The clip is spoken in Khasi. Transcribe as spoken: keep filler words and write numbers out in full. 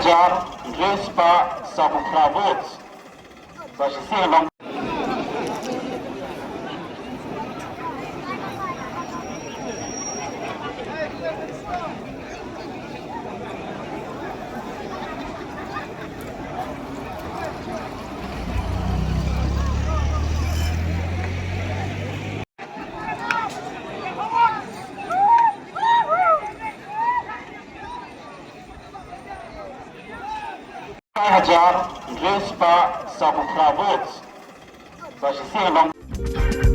Hajar hynriew spah sawphew phra votes. Sa shisien long. Hajar hynriew spah sawphew phra votes. Sa shisien long.